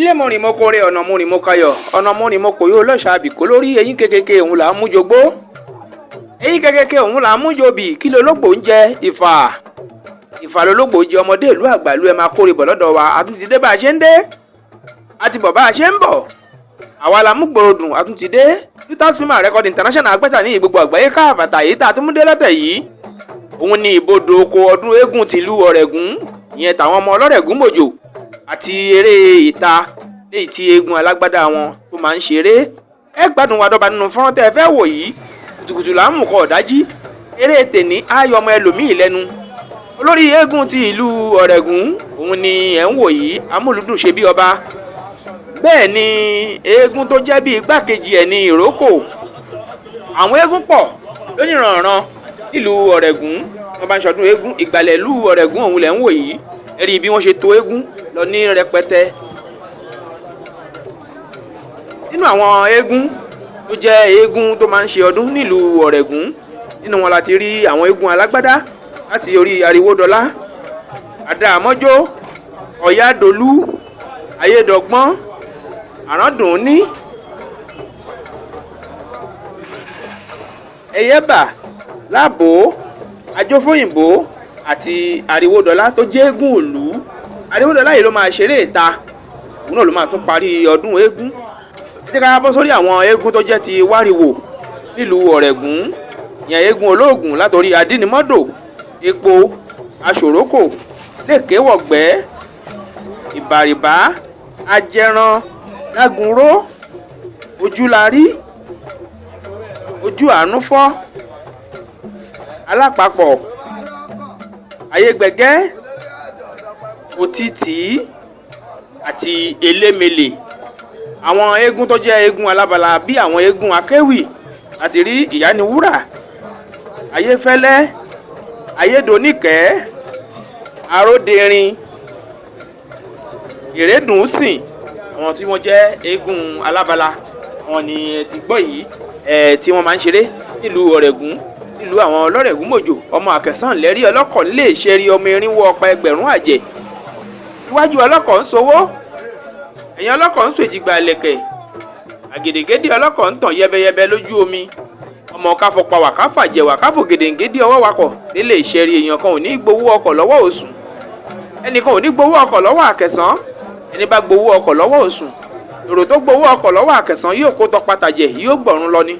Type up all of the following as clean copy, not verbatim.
Ilé mo rìn mo kórè, ọ̀nà mo rìn mo kayọ̀, ọ̀nà mo rìn mo kò yóò lọ́ṣà àbíkó lórí eyín kékèké òun là ń mú jogbó, eyín kékèké òun là ń mú jobì. Kí lológbò ń jẹ? Ìfà ìfà lológbò jẹ. Ọmọdé ìlú, àgbàlú, ẹ máa kórè bọ̀ lọ́dọ̀ wa. A tún ti dé bá a ṣe ń dé, a ti bọ̀ bá a ṣe ń bọ̀. Àwa la mú gbòòdùn, a tún ti dé. Lutas Film and Record International agbẹ́ta ní gbogbo àgbáyé káàbàtà. Yìí tá a tún mú dé lọ́tẹ̀ yìí, òun ni ìbodò oko ọdún eégún tìlú Ọ̀rẹ́gùn, ìyẹn tàwọn ọmọ ọlọ́rẹ̀gùn mòjò, àti eré ìta léyìí tí eégún alágbádá wọn tó máa ń ṣeré. Ẹ gbádùn wa dọ́ba nínú fọ́nrán tẹ́ ẹ fẹ́ wò yìí. Kùtùkùtù là ń mú kọ ọ̀dájí. Eré tèní á yọ ọmọ ẹlòmíì lẹ́nu. Olórí eégún ti ìlú Ọ̀rẹ́gùn òun ni ẹ̀ ń wò yìí, Amúlùdùn ṣe bí ọba. Bẹ́ẹ̀ ni eégún tó jẹ́ bí igbákejì ẹ̀ ní ìrókò. Àwọn eégún pọ̀ lóníranran nílùú Ọ̀rẹ́gùn. Wọ́n bá ń ṣọdún eégún ìgbàlẹ̀ ìlú Ọ̀rẹ́gùn, òun lẹ̀ ń wò yìí. Ẹ rí bí wọ́n ṣe to eégún lọ ní rẹpẹtẹ. Nínú àwọn eégún tó jẹ́ eégún tó máa ń ṣe ọdún nílùú Ọ̀rẹ́gùn, nínú wọn la ti rí àwọn eégún alágbádá láti orí Ariwódọlá, Àdàmọ́jó, Ọ̀yádolú, Ayédọ̀gbọ́n, Àràndùnní, Ẹyẹbà, Láàbò, Ajófóyìnbó àti Ariwódọlá tó jẹ́ eégún ìlú. Ariwódọlá yìí ló máa ṣeré ìta, òun náà ló máa tún parí ọdún eégún. Ẹ jẹ́ ká bọ́ sórí àwọn eégún tó jẹ́ ti wáriwò nílùú Ọ̀rẹ́gùn, ìyẹn eégún olóògùn látòrí Adínimọ́dò, Epo, Aṣòrókò, Lèkéwọ̀gbẹ́, Ìbàrìbá, Ajẹran, Dágunró, Ojúlarí, Ojú Àánúfọ́, Alápapọ̀, Ayégbẹ̀gẹ́, Òtítì àti Elémele. Àwọn eégún tó jẹ́ eégún alábala bí àwọn eégún akéwì àti rí Ìyániwúrà, Ayéfẹ́lẹ́, Ayédoníkẹ́, Aróderin, Ìrédùnsìn. Àwọn tí wọ́n jẹ́ eégún alábala wọn ni ẹ ti gbọ́ yìí ẹ, tí wọ́n máa ń ṣeré nílùú Ọ̀rẹ́gùn, nílùú àwọn ọlọ́rẹ̀gùn mòjò. Ọmọ àkẹsàn lẹ́rí ọlọ́kọ̀ lè ṣe rí ọmọ irinwó ọ̀pá ẹgbẹ̀rún àjẹ́. Iwájú ọlọ́kọ̀ ń sowó, ẹ̀yìn ọlọ́kọ̀ ń sòjìgbà lẹ̀kẹ̀, àgèdègèdè ọlọ́kọ̀ ń tàn yẹbẹyẹbẹ lójú omi. Ọmọ káfọpa wà káfàjẹwà káfò gèdèǹgèdè ọwọ́ wakọ̀ nílé ìṣẹ́rí. Èèyàn kan ò ní gbowó ọkọ̀ lọ́wọ́ òsùn, ẹnìkan ò ní gbowó ọkọ̀ lọ́wọ́ àkẹsàn. Ẹni bá gbowó ọkọ̀ lọ́wọ́ òsùn, èrò tó gbowó ọkọ̀ lọ́wọ́ àkẹsàn yóò kó tọpatàjẹ, yóò gbọ̀run lọ ni.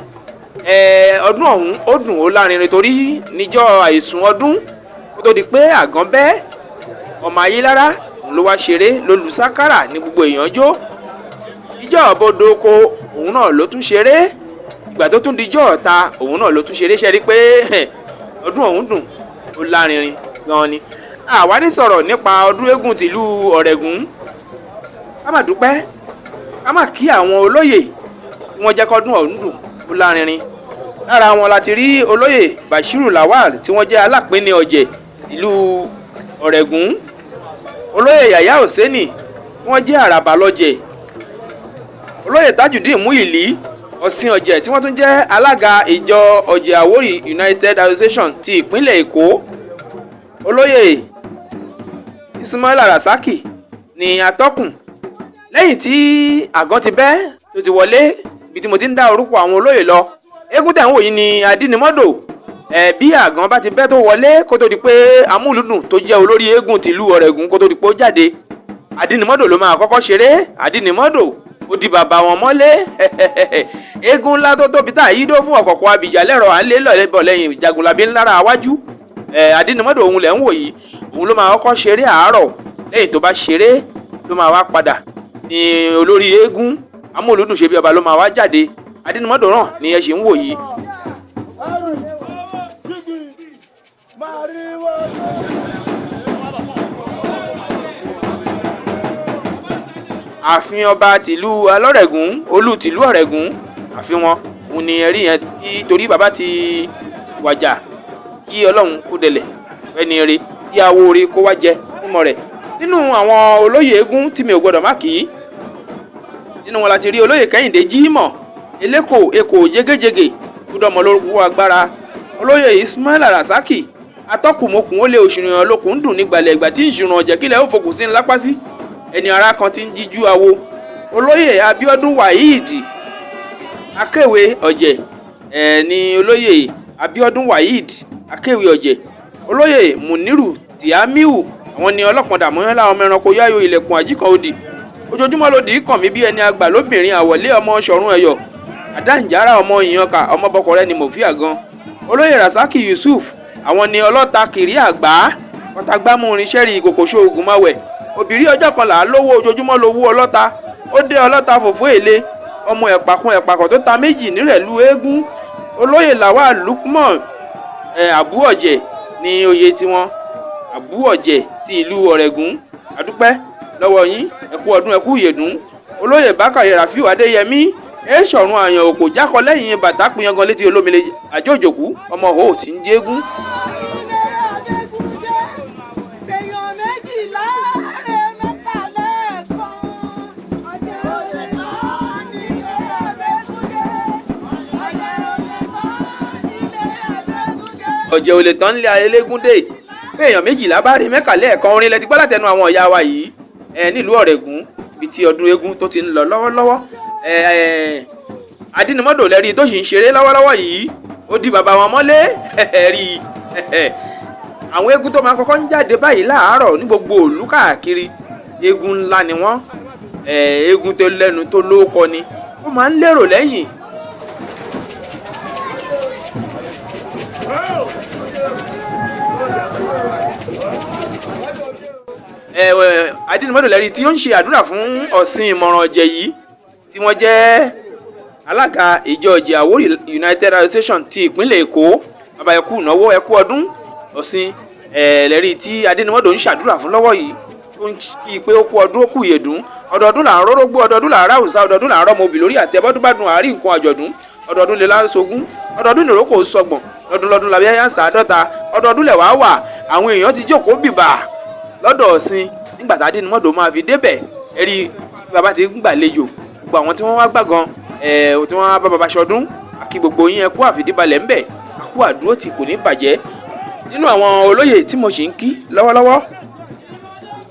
Ọdún ọ̀hún ó dùn ó lárinrin, torí níjọ́ àìsùn ọdún kó tó di pé àgàn bẹ́ ọmọ ayélára ló wá ṣeré ló lu sákàrà ní gbogbo èèyàn jó. Ìjọ ọ̀bọ̀dọ̀ oko òun náà ló tún ṣeré. Ìgbà tó tún dijọ́ ọ̀ta, òun náà ló tún ṣeré. Ṣe rí pé ọdún ọ̀hún dùn ó lárinrin gan ni. Àwa ní sọ̀rọ̀ nípa ọdún eégún tìlú Ọ̀rẹ́gùn, ká má dúpẹ́, ká má kí àwọn olóyè tí wọ́n jẹ́ kọ́dún ọ̀hún dùn ó lárinrin. Lára wọn la ti rí olóyè Bashiru Lawal tí wọ́n jẹ́ alápínní ọ̀jẹ̀ ìlú Ọ̀rẹ́gùn, olóyè Yàyà Òsénì tí wọ́n jẹ́ àràbà lọ́jẹ̀, olóyè Tajudeen Muili Ọ̀sìn ọ̀jẹ̀ tí wọ́n tún jẹ́ alága ìjọ ọ̀jẹ̀ Àwórì United Association ti ìpínlẹ̀ Èkó, olóyè Ismaila Rasaki ní atọ́kùn. Lẹ́yìn tí àgọ́ ti bẹ́ tó ti wọlé, ibi tí mo ti ń dá orúkọ àwọn olóyè lọ, eégún tẹ̀ ń wò yìí ni Adínimọ́dò. Ẹ̀ bí àgàn bá ti bẹ́ tó wọlé, kó tó di pé Amúlùdùn tó jẹ́ olórí eégún tìlú Ọ̀rẹ́gùn kó tó di pé ó jáde, Adínimọ́dò ló máa kọ́kọ́ ṣeré. Adínimọ́dò ó di bàbá wọn mọ́lé, eégún ńlá tó tóbi tá a yí dó fún ọ̀kọ̀ọ̀kọ̀ abìjà lẹ́rọ̀ à ń lé lọ́lẹ́bọ̀ lẹ́yìn jagunlabi ńlára wájú. Ẹ̀ Adínimọ́dò òun lẹ̀ ń wò yìí, òun ló máa kọ́kọ́ ṣeré àárọ̀. Lẹ́yìn tó bá ṣeré ló máa wá padà ní olórí eégún Amúlùdùn ṣe bí ọba ló máa wá jáde. Adínimọ́dò náà ni ẹ ṣì ń wò yìí. Ààfin ọba tìlú alọ́rẹ̀gùn, olú tìlú Ọ̀rẹ́gùn, ààfin wọn òun ni ẹ̀rí yẹn. Kí torí bàbá ti wàjà, kí Ọlọ́run kó dẹlẹ̀ fẹ́ni ire, kí awo ore kó wá jẹ mímọ́ rẹ̀. Nínú àwọn olóyè eégún tí mi ò gbọdọ̀ má kì í, nínú wọn la ti rí olóyè Kẹ́hìndé Jímọ̀ Eléko Èkó jégéjégé kúdọ̀mọ́ lórúkọ agbára, olóyè Ismail Rasaki atọ́kùnmokùn ó lé òṣùnìyàn lókun dùn nígbàlẹ̀ ìgbà tí ìṣùnà ọ̀jẹ̀ kílẹ̀ ó fokùn sí ńlápá sí. Ẹni ara kan ti ń jíjú awo. Olóyè Abíọ́dún Waheed Akéwé Ọ̀jẹ̀ ní olóyè Abíọ́dún Waheed Akéwé Ọ̀jẹ̀. Olóyè Muniru Tìámíù, àwọn ni ọlọ́pọ̀ndà mọ́yánlá ọmọ ẹranko yáyò ilẹ̀kùn àjíkan òdì ojoojúmọ́ ló dì í kàn mí bí ẹni àgbà lóbìnrin àwọ̀lé ọmọ ṣọ̀run ẹ̀yọ̀ àdáǹjára ọmọ ìyànká ọmọ bọkọrẹ ni mòfíà gan. Olóyè Rasaki Yusuf, àwọn ni ọlọ́ta kiri àgbá kọtagbámú irinṣẹ́ rí ìkòkò ṣoògùn máwẹ̀ òbírí ọjọ́ kan là á lówó ojoojúmọ́ lówó ọlọ́ta ó dé ọlọ́ta fòfó èlé ọmọ ẹ̀pàkun ẹ̀pàkọ̀ tó ta méjì nírẹ̀lú eégún. Olóyè Lawal Lukman àbú ọ̀jẹ̀ ní oyè tiwọn, àbú ọ̀jẹ̀ ti ìlú Ọ̀rẹ́gùn. Àdúpẹ́ lọ́wọ́ yín, ẹ̀kú ọdún, ẹ̀kú ìyèdún. Olóyè Bákàrè Rafiu Adéyẹmí èèṣọ̀run àyàn òkò jákọ lẹ́yìn bàtà piyangan létí olómìnira àjòjòkú ọmọ òhò tí ń jégún. Ọ̀jẹ̀ ò lè tán nílé ayéléégún dé pé èèyàn méjìlá bá rí mẹ́kà lẹ́ẹ̀kan. Orin lẹ́ti gbọ́ látẹnu àwọn ìyá wa yìí nílùú Ọ̀rẹ́gùn, ibi tí ọdún eégún tó ti ń lọ lọ́wọ́lọ́wọ́. Adínimọ́dò lẹ́rí tó sì ń ṣeré lọ́wọ́lọ́wọ́ yìí, ó di bàbá wọn mọ́lé rí i. Àwọn eégún tó máa kọ́kọ́ ń jáde báyìí láàárọ̀ ní gbogbo ìlú káàkiri, eégún ńlá ni wọ́n, eégún tó lẹ́nu tó lóókọ ni ó máa ń lérò lẹ́yìn. Adínimọ́dò lẹ́rí tí ó ń ṣe àdúrà fún Ọ̀sìn Ìmọ̀ràn Ọ̀jẹ̀ yìí tí wọ́n jẹ́ alága ìjọ Ọ̀jẹ̀ Àwórì United Association ti ìpínlẹ̀ Èkó. Bàbá, ẹkú ìnáwó, ẹkú ọdún. Ọ̀sìn lẹ́rí tí Adínimọ́dò ń ṣàdúrà fún lọ́wọ́ yìí tó ń kí i pé ó kú ọdún, ó kú ìyèdún. Ọdọọdún là ń rórógbó, ọdọọdún là ń ráwùsá, ọdọọdún là ń rọ́mọ obì lórí àtẹ bọ́dúnbádùn àárín nǹkan àjọ̀dún. Ọdọọdún lè láṣogún, ọdọọdún nìrókò sọgbọ̀n, lọ́dún lọ́dún làbí ẹ̀yà sàádọ́ta ọdọọdún lẹ̀ wá wà. Àwọn èèyàn ti jókòó bìbà lọ́dọ̀ Ọ̀sìn nígbà tá Adínimọ́dò máa fi débẹ̀. Ẹ̀rí bàbá ti ń gbàlejò gbogbo àwọn tí wọ́n wá gbàgán tí wọ́n wá bá bàbá ṣọdún. Àkí gbogbo yín, ẹ kú àfìdíbalẹ̀ ńbẹ̀, àkú àdúró tí kò ní bàjẹ́. Nínú àwọn olóyè tí mo sì ń kí lọ́wọ́lọ́wọ́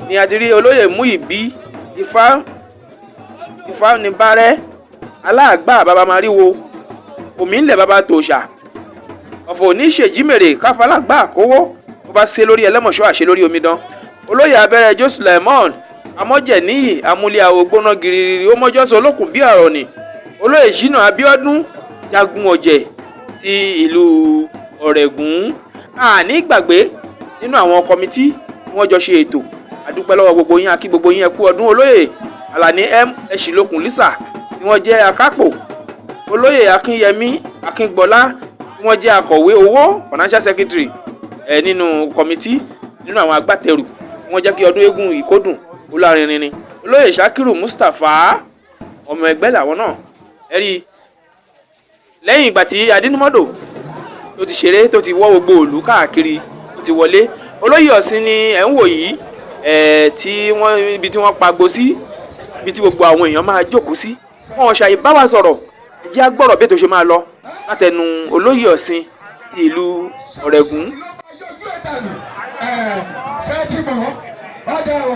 ni a ti rí olóyè Múyìbí Ifánibárẹ́ aláàgbà bàbá Maríwo òmìnlẹ̀ bàbá tòṣà ọ̀fọ̀ oníṣèjìmèrè káfálágbà kówó bó bá ṣe lórí ẹlẹ́mọ̀ṣọ́ àṣẹ lórí omidan. Olóyè abẹ́rẹ́ Josùlẹ̀mọ́n amọ́jẹ̀níyì amúlẹ̀ àwò gbóná giriri ó mọ́jọ́sọ olókùn bí ọ̀rọ̀ ni. Olóyè Ṣínà Abíọ́dún Jagun Ọ̀jẹ̀ ti ìlú Ọ̀rẹ́gùn. Àní gbàgbé nínú àwọn kọmití tí wọ́n jọ ṣe ètò. Àdúpẹ́ lọ́wọ́ gbogbo yín, akí gbogbo yín, ẹ kú ọdún. Olóyè Àlàní M Ẹ̀ṣìlókun Lisa tí wọ́n jẹ́ akápò, olóyè Akínyẹmí Akíngbọ́lá tí wọ́n jẹ́ akọ̀wé owó, financial secretary nínú kọmití, nínú àwọn agbátẹrù tí wọ́n jẹ́ kí ọdún eégún ìkódùn ó lárinrin ni olóyè Shakiru Mustapha, ọmọ ẹgbẹ́ làwọn náà. Ẹ rí i lẹ́yìn ìgbà tí Adínúmọ́dò tó ti ṣeré, tó ti wọ́ gbogbo òlú káàkiri, tó ti wọlé. Olóyè Ọ̀sìn ni ẹ̀ ń wò yìí ẹ̀ tí wọ́n ibi tí wọ́n pagbo sí, ibi tí gbogbo àwọn èèyàn máa jókòó sí. Wọn ò ṣàyè bá wa sọ̀rọ̀. Ẹ jẹ́ á gbọ́rọ̀ bí ètò ṣe máa lọ látẹnu olóyè Ọ̀sìn ti ìlú Ọ̀rẹ́gùn. Ṣé ti mọ̀ ọ̀dà o,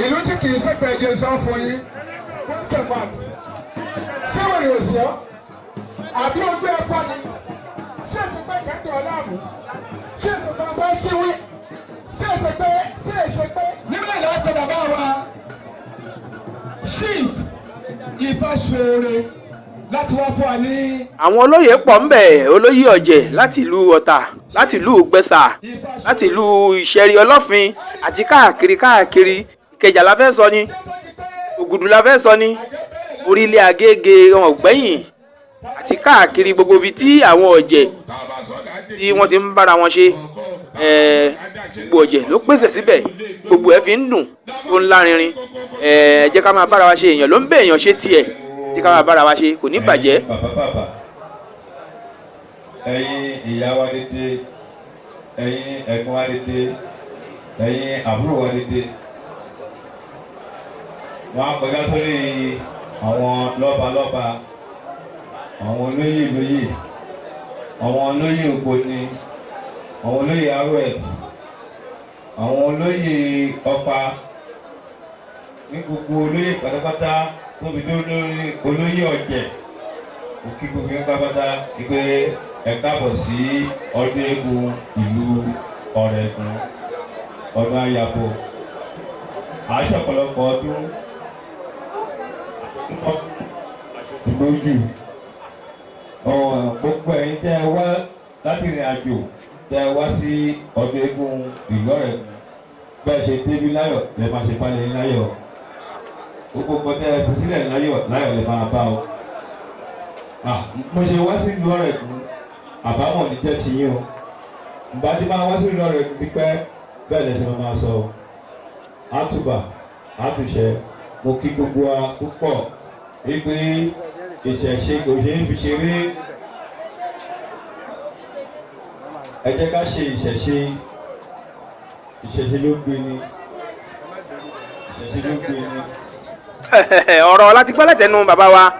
ìlú tí kì í ṣèpẹ̀jẹ̀ sọ fún yín fún ṣèpà ṣé wèrè ò sí ọ́ àbí ojú ẹ̀kọ́ ni? Ṣé èsì pé kẹ́ńtì ọ̀làmù? Ṣé èsì pé ọba síwí? Ṣé èsì pé, ṣé èsì pé nígbà ìlà ọkọ̀ bàbá wa Chief Ifáṣoore láti wá fún wa ní. Àwọn olóyè pọ̀ ń bẹ̀: olóyè ọ̀jẹ̀ láti ìlú Ọ̀tà, láti ìlú Gbẹ̀sà, láti ìlú Ìṣẹ̀rí Ọlọ́fin àti káàkiri káàkiri. Ìkẹjà la fẹ́ sọ ni, Ògùdù la fẹ́ sọ ni, orílẹ̀ Agége ọ̀gbẹ́yìn àti káàkiri gbogbo ibi tí àwọn ọ̀jẹ̀ tí wọ́n ti ń bára wọn ṣe. Gbogbo ọ̀jẹ̀ ló pèsè síbẹ̀, gbogbo ẹ̀ fi ń dùn tó ń lárinrin. Jẹ́ ká máa bára wa ṣe. Èèyàn ló ń bẹ èèyàn ṣe tiẹ̀, jẹ́ ká máa bára wa ṣe, kò ní bàjẹ́. Ẹ̀yin bàbá bàbá, ẹ̀yin ìyá wa dédé, ẹ̀yin ẹ̀gbọ́n wa dédé, ẹ̀yin àbúrò wa dédé, wọ́n á kọjá sórí àwọn lọ́balọ́ba, àwọn olóyè lóyè, àwọn olóyè ògbóni, àwọn olóyè arọ, àwọn olóyè ọ̀pá. Ní gbogbo olóyè pátápátá tóbi dé olórí olóyè ọ̀jẹ̀, mo kí gbogbo yín pátápátá wípé ẹ káàbọ̀ sí ọdún eégún ìlú Ọ̀rẹ̀gùn. Ọdún ayàbò àṣọ ọ̀pọ̀lọpọ̀ ọdún lójú. Gbogbo ẹ̀yin tẹ́ ẹ wá láti ìrìn àjò, tẹ́ ẹ wá sí ọdún eégún ìlú Ọ̀rẹ̀gùn, bẹ́ẹ̀ ṣe débí láyọ̀ lẹ máa ṣe balẹ̀ yín láyọ̀. Gbogbo nǹkan tẹ́ ẹ fi sílẹ̀ láyọ̀ láyọ̀ lẹ máa bá o. Mo ṣe wá sí ìlú Ọ̀rẹ̀gùn, àbámọ̀ ní jẹ́ tiyín o. Ǹbá tí máa wá sí ìlú Ọ̀rẹ̀gùn pípẹ́ bẹ́ẹ̀ lẹ ṣe máa sọ o. Àtùbà àtúnṣe, mo kí gbogbo wa púpọ̀ wípé ìṣẹ̀ṣe kò ṣe é fi ṣeré. Ẹ jẹ́ ká ṣe ìṣẹ̀ṣe. Ìṣẹ̀ṣe ló gbé ni, ìṣẹ̀ṣe ló gbé ni. Ọ̀rọ̀ láti gbọ́ látẹnu bàbá wa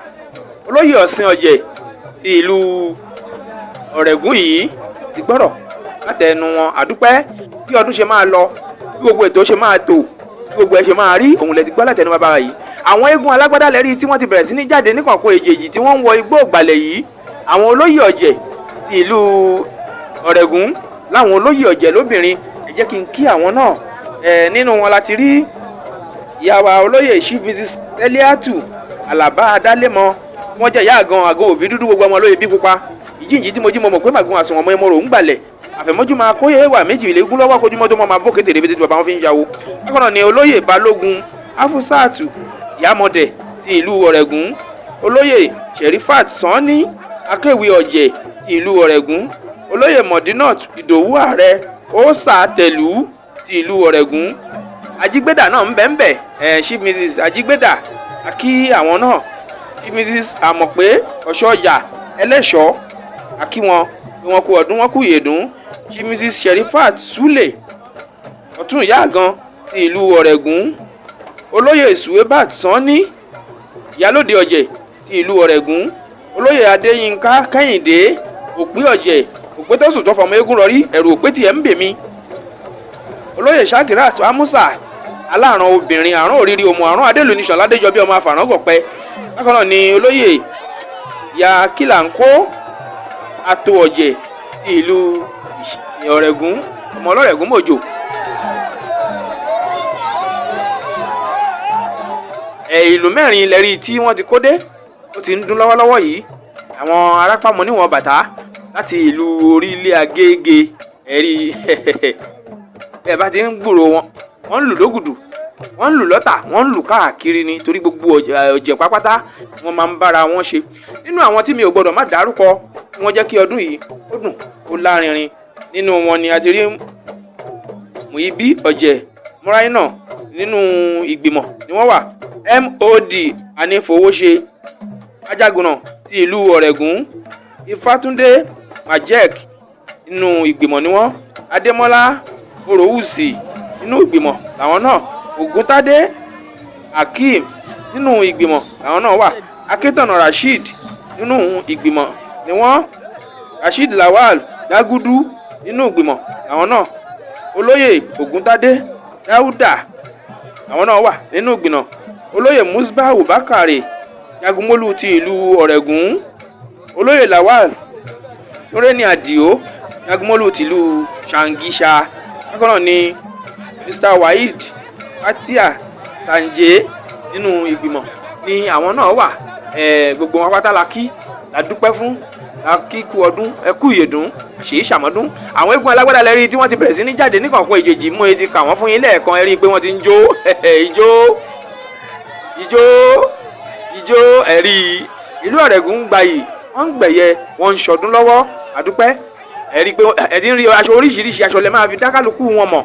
olóyè Ọ̀sìn Ọ̀jẹ̀ ti ìlú Ọ̀rẹ̀gùn yìí ti gbọ́rọ̀ látẹnu wọn. Àdúpẹ́. Bí ọdún ṣe máa lọ, bí gbogbo ètò ṣe máa tò, bí gbogbo ẹ ṣe máa rí, òun lẹ ti gbọ́ látẹnu bàbá wa yìí. Àwọn eégún alágbádá lẹ́rí tí wọ́n ti bẹ̀rẹ̀ sí ní jáde ní kọ̀ọ̀kan èjèèjì tí wọ́n ń wọ igbó ìgbàlẹ̀ yìí. Àwọn olóyè ọ̀jẹ̀ ti ìlú Ọ̀rẹ̀gùn láwọn olóyè ọ̀jẹ̀ lóbìnrin, ẹ jẹ́ kí n kí àwọn náà. Ẹ nínú wọn la ti rí ìyá wa olóyè Chief Mrs Seliatu Alaba Adálémọ. Wọ́n jẹ́ ìyá àgan àgọ́ òbí dúdú, gbogbo ọmọ olóyè bí pupa ìjíǹjí tí mo jí mo mọ̀ pé màgún àsùnwọ̀n ọmọ ẹmọ rò ń gbàlẹ̀ àfẹ̀mọ́jú máa kóyè wà méjì légún lọ́wọ́ kojúmọ́ tó mọ́ máa bó kété rèébé tí bàbá wọn fi ń yàwó. Bákan náà ni olóyè Balógun Afusatu Ìyámọ̀dẹ̀ ti ìlú Ọ̀rẹ̀gùn, olóyè Sherifat Sanni Akéwì Ọ̀jẹ̀ ti ìlú Ọ̀rẹ̀gùn, olóyè Modinat Ìdòwú Ààrẹ Ósà Tẹ̀lú ti ìlú Ọ̀rẹ̀gùn. Ajígbédà náà ń bẹ̀ ń bẹ̀ ẹ̀, Chief Mrs Ajígbédà, àkí àwọn náà. Chief Mrs Àmọ̀pé Ọ̀ṣọ́jà Ẹlẹ́ṣọ́, àkí wọn bí wọn kú ọdún, wọn kú ìyèdún. Chief Mrs Sherifat Sule Ọ̀tún Ìyá Àgan ti ìlú Ọ̀rẹ̀gùn, olóyè Suwebat Sanni Ìyálòde Ọ̀jẹ̀ ti ìlú Ọ̀rẹ̀gùn, olóyè Adéyínká Kẹ́hìndé Òpí Ọ̀jẹ̀, òpé tó sùn tó fọmọ eégún rọrí, ẹ̀rù òpé tiẹ̀ ń bèmí, olóyè Shakirat Amusa aláàrán obìnrin àrùn òrìrì òmù àrùn adélùníṣàn ládéjọ bí ọmọ afàrán gọ̀pẹ́. Bákan náà ni olóyè ya kílàńkó ato ọ̀jẹ̀ ti ìlú Ọ̀rẹ̀gùn, ọmọ ọlọ́rẹ̀gùn mọ̀jò. Ẹ ìlú mẹ́rin lẹ́rí tí wọ́n ti kó dé, ó ti ń dún lọ́wọ́lọ́wọ́ yìí. Àwọn arápámọ́ níwọ̀n bàtà láti ìlú orílẹ̀ Agége, ẹ̀rí bẹ́ẹ̀ bá ti ń gbúrò wọn, wọ́n ń lù lógùdù, wọ́n ń lù lọ́tà, wọ́n ń lù káàkiri ni, torí gbogbo ọ̀jẹ̀ pápátá wọ́n máa ń bára wọn ṣe. Nínú àwọn tí mi ò gbọdọ̀ má dárúkọ tí wọ́n jẹ́ kí ọdún yìí ó dùn ó lárinrin, nínú wọn ni a ti rí Muibi Ọ̀jẹ̀ Múráínà, nínú ìgbìmọ̀ ni wọ́n wà, MOD Anífowóṣe Ajagunà ti ìlú Ọ̀rẹ̀gùn, Ifátúndé Majek, nínú ìgbìmọ̀ ni wọ́n, Adémọ́lá Oròwùsì, nínú ìgbìmọ̀ làwọn náà, Ògúntádé Akeem, nínú ìgbìmọ̀ làwọn náà wà, Akíntọ̀nà Rasheed, nínú ìgbìmọ̀ ni wọ́n, Rasheed Lawal Dagudu, nínú ìgbìmọ̀ làwọn náà, olóyè Ògúntádé Dáúdà, àwọn náà wà nínú ìgbìmọ̀, olóyè Musbau Bakare Jagunmólú ti ìlú Ọ̀rẹ̀gùn, olóyè Lawal Nureni Adio Jagunmólú tìlú Ṣàǹgíṣà. Bákan náà ni Mr Waheed Fatia Sanje, nínú ìgbìmọ̀ ni àwọn náà wà. Gbogbo wọn pátá la kí, la dúpẹ́ fún, la kí kú ọdún, ẹ kú ìyèdún, ṣèyí ṣàmọ́dún. Àwọn eégún alágbádá lẹ́rí tí wọ́n ti bẹ̀rẹ̀ sí ní jáde ní kọ̀ọ̀kan èjèèjì. Mú etí kà wọ́n fún yín lẹ́ẹ̀kan, ẹ rí i pé wọ́n ti ń jó ijó ijó ijó. Ẹ̀rí ìlú Ọ̀rẹ́gun ń gbayì, wọ́n ń gbẹ̀yẹ, wọ́n ń ṣọdún lọ́wọ́. Àdúpẹ́. Ẹ rí i pé ẹ ti ń rí aṣọ, oríṣiríṣi aṣọ lẹ máa fi dá kálukú wọn mọ̀.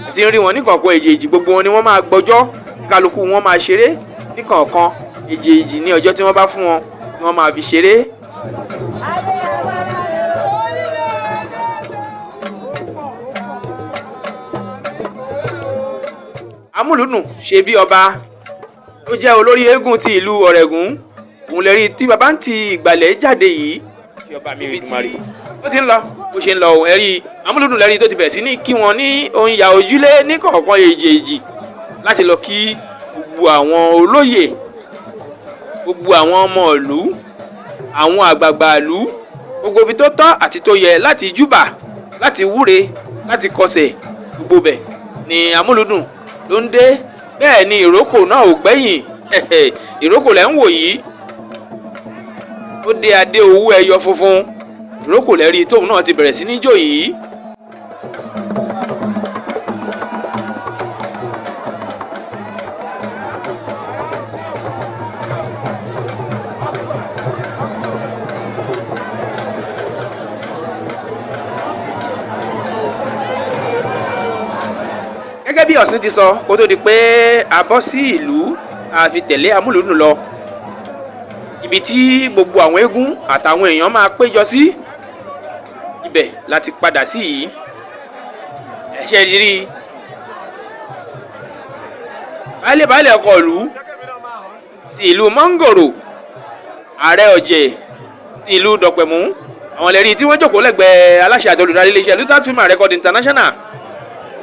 Ẹ ti ń rí wọn ní kọ̀ọ̀kan èjèèjì. Gbogbo wọn ni wọ́n máa gbọ́jọ́ tí kálukú wọn máa ṣeré ní kọ̀ọ̀kan èjèèjì ní ọjọ́ tí wọ́n bá fún wọn tí wọ́n máa fi ṣeré. Amúlùdùn ṣe bí ọba tó jẹ́ olórí eégún ti ìlú Ọ̀rẹ̀gùn, òun lè rí tí baba ń ti ìgbàlẹ̀ jáde yìí ibi tí ó ti ń lọ, bó ṣe ń lọ òun. Ẹ̀rí amúlùdùn lẹ́rí tó ti bẹ̀rẹ̀ sí ní kí wọn ní ohun ìyà ojúlé ní kọ̀ọ̀kan èjèèjì. Láti lọ kí gbogbo àwọn olóyè, gbogbo àwọn ọmọ ìlú, àwọn àgbààgbà ìlú, gbogbo ibi tó tọ́ àti tó yẹ láti júbà, láti wúre, láti kọsẹ̀, gbogbo bẹ̀ ni amúlùdùn ló ń dé. Bẹ́ẹ̀ ni ìrókò náà ò gbẹ́yìn. Ìrókò lẹ́ ń wò yìí, ó dé adé owó ẹyọ funfun. Ìrókò lẹ́rí tóun náà ti bẹ̀rẹ̀ sí ní jó yìí. Gẹ́gẹ́ bí Ọ̀sìn ti sọ kó tó di pé a bọ́ sí ìlú, a fi tẹ̀lé amúlùdùn lọ ibi tí gbogbo àwọn eégún àtàwọn èèyàn máa péjọ sí, ibẹ̀ láti padà sí yìí. Ẹ̀ṣẹ́ rírí baálé baálé ọkọ̀ ìlú ti ìlú Mọ́ngòrò, ààrẹ ọ̀jẹ̀ ti ìlú Dọ̀pẹ̀mú, àwọn ẹlẹ́rìí tí wọ́n jókòó lẹ́gbẹ̀ẹ́ aláṣẹ àti olùdarí iléeṣẹ́ Lutas Film and Record International,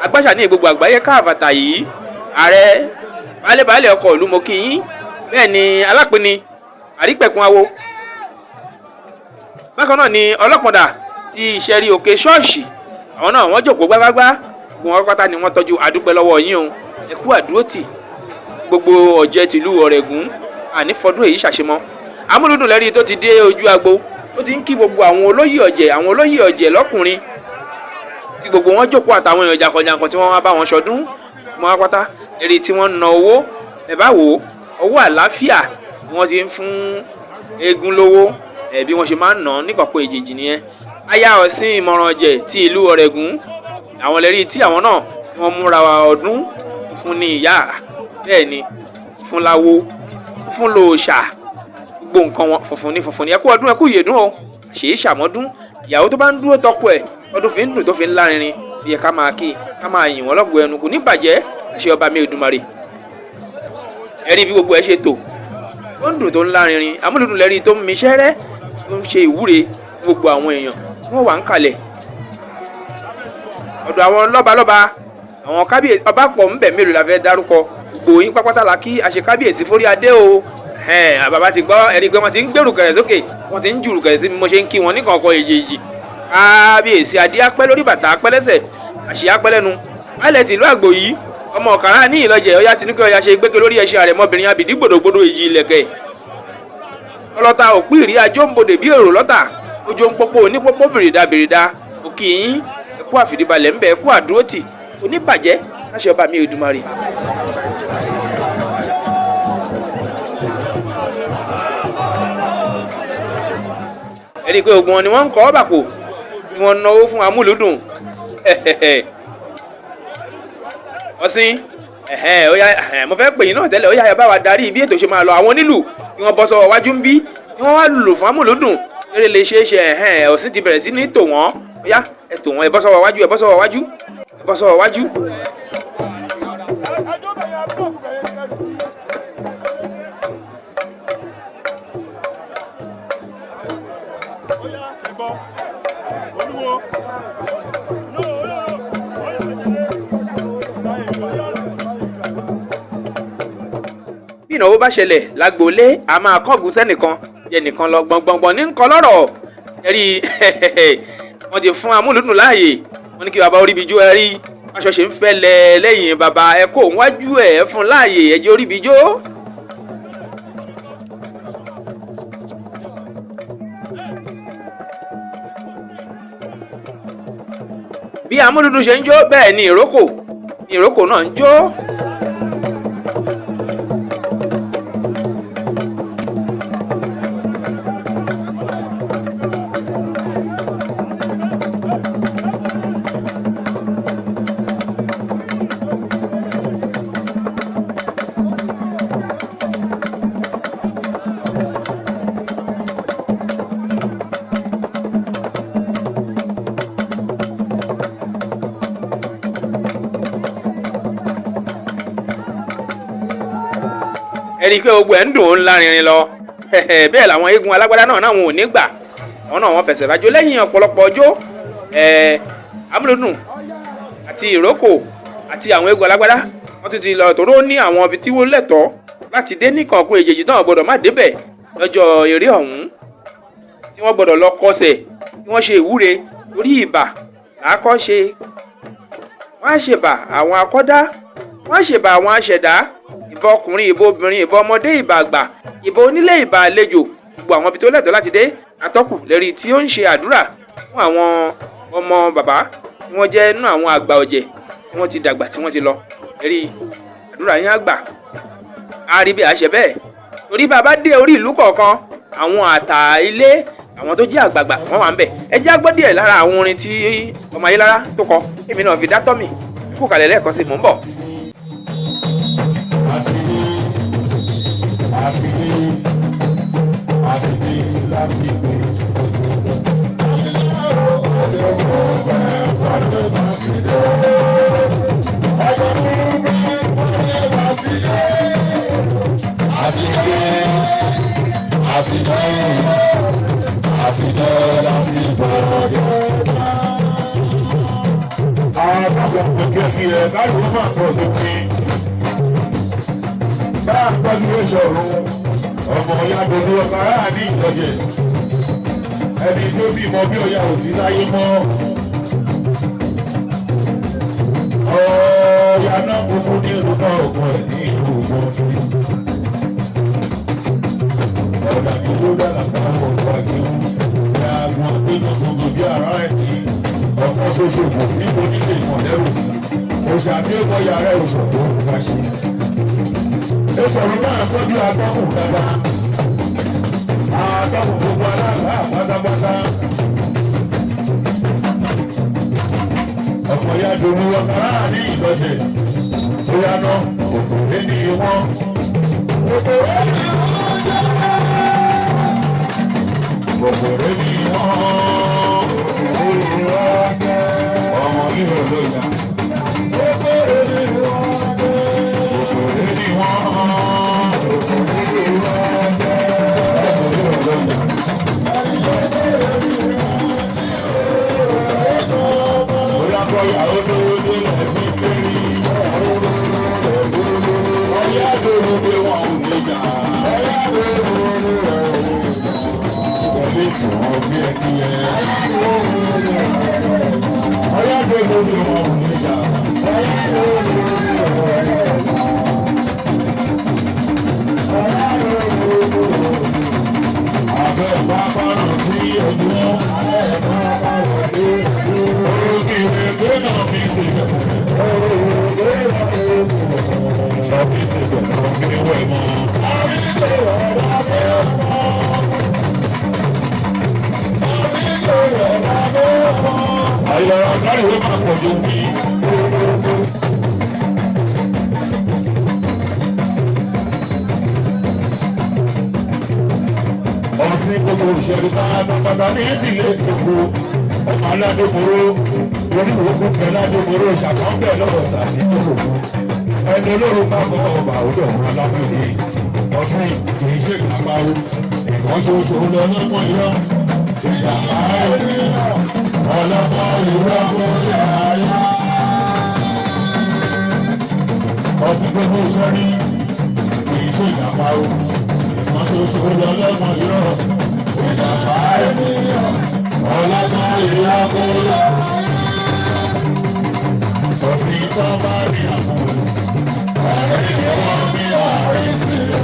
agbáṣà ní gbogbo àgbáyé káàfàtà yìí. Ààrẹ, baálé baálé ọkọ̀ ìlú, mo kí yín. Bẹ́ẹ̀ ni alápinni àrípẹ̀kun awo, bákan náà ni ọlọ́pọ̀dà ti ìṣẹ̀rí òkè ṣọ́ọ̀ṣì, àwọn náà wọ́n jókòó gbágbágbá. Gbogbo wọn pátá ni wọ́n tọ́jú. Àdúpẹ́ lọ́wọ́ yín o, ẹ kú àdúrótì gbogbo ọ̀jẹ̀ tìlú Ọ̀rẹ́gùn. Àní fọdún èyí ṣàṣemọ́. Amúlùdùn lẹ́rí tó ti dé ojú agbo, ó ti ń kí gbogbo àwọn olóyè ọ̀jẹ̀, àwọn olóyè ọ̀jẹ̀ lọ́kùnrin tí gbogbo wọn jókòó, àtàwọn èèyàn jàǹkànjàǹkàn tí wọ́n wá bá wọn ṣọdún wọn pátá lẹ́rí tí wọ́n ń na owó. Ẹ bá wò ó, owó àlàáfíà ni wọ́n ti ń fún eégún lówó ẹ̀, bí wọ́n ṣe máa ń nà án níkọ̀pọ̀ èjèèjì nìyẹn. Aya Ọ̀sìn Ìmọ̀ràn Ọ̀jẹ̀ ti ìlú Ọ̀rẹ́gùn, àwọn lẹ́rí tí àwọn náà tí wọ́n múra ọdún fún ní ìyá, bẹ́ẹ̀ ni fún láwo, fún lòòṣà, gbogbo nǹkan wọn funfun ní funfun ní. Ẹ kú ọdún, ẹ kú ìyèdún o, ṣèyí ṣàmọ́dún. Ìyàwó tó bá ń dúró tọkọ ẹ̀, ọdún fi ń dùn tó fi ń lárinrin, bí ẹ ká máa kí, ká máa yìn wọ́n lọ́gọ̀ọ́ ẹnu, kò ní bàjẹ́, àṣẹ ọba mi Èdùmàrè. Ẹ rí bí gbogbo ẹ ṣe tò, ó ń dùn tó ń lárinrin. Amúlùdùn lẹ́rí tó ń miṣẹ́rẹ́, tó ń ṣe ìwúre fún gbogbo àwọn èèyàn tí wọ́n wà ń kalẹ̀. Ọ̀dọ̀ àwọn lọ́balọ́ba, àwọn kábíyèsí, ọba pọ̀ ńbẹ̀, mélòó la fẹ́ dárúkọ? Gbogbo yín pápátá la kí. Àṣẹ kábíyèsí forí adé o. Bàbá ti gbọ́ ẹni pé wọ́n ti ń gbèrú kẹ̀rẹ̀ sókè, wọ́n ti ń jùrù kẹ̀rẹ̀ sí mi, mo ṣe ń kí wọn ní kọ̀ọ̀kan èjèèjì. Kábíyèsí, adé apẹ́ lórí, bàtà apẹ́ lẹ́sẹ̀, àṣẹ apẹ́ lẹ́nu. Baálẹ̀ tìlú àgbò yìí, ọmọ ọ̀kàrà ní ìlọjẹ̀ ọya tinúkẹ́ ọya ṣe gbẹ́kẹ̀ lórí ẹṣin àrẹ̀mọbìnrin abìdí gbòdògbòdò èjì ilẹ̀kẹ̀ ọlọ́ta òpìrí ajó ń bodè bí èrò lọ́tà ojú ń pópó onípópó bìrìdà bìrìdà. Òkì yín, ẹkú àfìdíbalẹ̀ ńbẹ, ẹkú àdúrótì, oníbàjẹ́ láṣẹ ọba mi Èdùmàrè. Ẹni pé ogun wọn ni wọ́n ń kọ́ ọ́ bàpò tí wọ́n náwó fún amúlùdùn. Ọ̀sìn, ó yá, mo fẹ́ pè yín náà tẹ́lẹ̀. Ó yá, ẹ bá wa darí bí ètò ṣe máa lọ. Àwọn onílù kí wọ́n bọ́ sọ́wọ́ wájú ń bí, kí wọ́n wá lùlù fún amúlùdùn, eré lè ṣeé ṣe. Ọ̀sìn ti bẹ̀rẹ̀ sí ní tò wọ́n. Ó yá, ẹ tò wọ́n, ẹ bọ́ sọ́wọ́ wájú, ẹ bọ́ sọ́wọ́ wájú, ẹ bọ́ sọ́wọ́ wájú. Bí ìnáwó bá ṣẹlẹ̀ lágboolé, a máa kọ́gùn sẹ́nìkan jẹ nìkan lọ, gbọ̀ngbọ̀ngbọ̀n ní nǹkan lọ́rọ̀. Ẹ̀rí wọ́n ti fún amúlùdùn láàyè, wọ́n ní kí baba oríbi jó. Ẹ̀rí aṣọ ṣe ń fẹ́lẹ̀ lẹ́yìn baba, ẹ kó wájú ẹ̀ fún láàyè, ẹ̀jẹ̀ oríbi jó. Bí amúlùdùn ṣe ń jó, bẹ́ẹ̀ ni ìrókò náà ń jó. Ẹ̀rí pé gbogbo ẹ̀ ń dùn ó ń lárinrin lọ. Bẹ́ẹ̀ làwọn eégún alágbádá náà náà wọn ò ní gbà, àwọn náà wọ́n fẹsẹ̀ rájò lẹ́yìn ọ̀pọ̀lọpọ̀ ọjọ́. Amúlùdùn àti ìrókò àti àwọn eégún alágbádá wọ́n Wọ́n tún ti lọ tòró ní àwọn ibi tí wọ́n lẹ́tọ̀ọ́ láti dé ní kọ̀ọ̀kan èjèèjì náà gbọ́dọ̀ má débẹ̀ lọ́jọ́ eré ọ̀hún, tí wọ́n gbọ́dọ̀ lọ kọsẹ̀, tí wọ́n ṣe ìwúre torí ìbà làákọ́ ṣe. Wọ́n á ṣèbà àwọn akọ́dá, wọ́n á ṣèbà àwọn aṣẹ̀dá, ìbà ọkùnrin, ìbà obìnrin, ìbà ọmọdé, ìbà àgbà, ìbà onílé, ìbà àlejò, gbogbo àwọn ibi tó lẹ́tọ̀ọ́ láti dé. Atọ́kù lẹ́rí tí ó ń ṣe àdúrà fún àwọn ọmọ bàbá tí wọ́n jẹ́ nínú àwọn àgbà ọ̀jẹ̀ tí wọ́n ti dàgbà, tí wọ́n ti lọ. Lẹ́rí àdúrà yín àgbà á rí bí a ṣe bẹ́ẹ̀, torí bàbá dé orí ìlú kọ̀ọ̀kan, àwọn àtà ilé, àwọn tó jẹ́ àgbààgbà, wọ́n wà ń bẹ̀. Ẹ jẹ́ á gbọ́ díẹ̀ lára àwọn orin tí ọmọ Ayélára tó kọ, èmi náà fi dá tọ́mì kú kalẹ̀ lẹ́ẹ̀kan sí. Mò ń bọ̀. Àti dé, àti dé, àti dé láti gbé. Àti dé, àti dé, àti dé láti gbé. Àwọn ọmọ kí ẹ báyìí wọ́n máa tọ̀ lópin bá a gbọ́dọ̀ yóò sọ̀rọ̀ ọmọ ìyá gbogbo ọkọ̀ ará ní ìtọ́jẹ̀ ẹni tó bímọ bí ọ̀yà ò sí láyé mọ́. Ọ̀ọ́yà náà kúkú ní orúkọ ògùn ẹ̀ ní ìlú ògbọ́n. Ọ̀dà mi ló dára táwọn ọ̀dọ́ àgbẹ̀wò ìyá àgùn àgbẹ̀nà gbogbo bí ara ẹ̀ ní ọ̀kan ṣoṣo kò sí onílé ìmọ̀lẹ́rù òṣà tí ó kọ yàrá ìwòsàn tó ń bá ṣe. Ó sọ̀rọ̀ náà tọ́jú atọ́kùn dáadáa, atọ́kùn gbogbo aláàbá pátápátá. Ọ̀pọ̀ ya dòwú ọ̀kàrà ní ìlọ́sẹ̀ ó yá ná òkòrè ní wọ́n. Òkòrè ní wọ́n jẹ́. Òkòrè ní wọ́n. Òkòrè ní wọ́n jẹ́. Ọmọ yìí ò lóya. Òkòrè ní wọ́n jẹ́. Òkòrè ní wọ́n. Òkòrè ní wọ́n jẹ́. Ọmọ yìí ò lóya. Bóyá kọ́ ìyàwó tó délẹ̀ sí kiri. Ọyá dòrò pé wọn ò lè jà. Ọyá dòrò pẹ̀lú ìtàn bí ẹ kí ẹ. Ọyá dòrò pé wọn ò lè jà. Ọyá dòrò. Abẹ́ pápá náà tí ojú wọn. Òkèèrè tó náà fi ṣe fi ṣe fi wẹ̀ mọ́. Àyọ̀rọ̀ káríwé máa pọ̀ ju wí. Ọ̀sìn gbogbo òṣèlú pátápátá ní ìtìlẹ̀ gbogbo ọmọ aládémoró oníwòókù pẹ̀lú adémoró ṣàkóńbẹ̀ lọ́wọ́ tàbí gbogbo ẹni olóró bá bọ́ ọba òde ọ̀hún alábòde. Ọ̀sìn kì í ṣe ìgbàgbáwo nǹkan ṣoṣo lọ́lọ́mọ irọ́ ìjàmbá ọlọ́mọ irọ́ kò lè ayá. Ọ̀sìn gbogbo òṣèlú kì í ṣe ìjàmbá o, nǹkan ṣoṣo lọ́lọ́mọ irọ́ ìjàmbá ọlọ́mọ irọ́ kò lè ayá. Ọ̀sìn tó bá rí àbúrò ọ̀rẹ́ ìwọ̀n mi ọ̀rẹ́ sí i.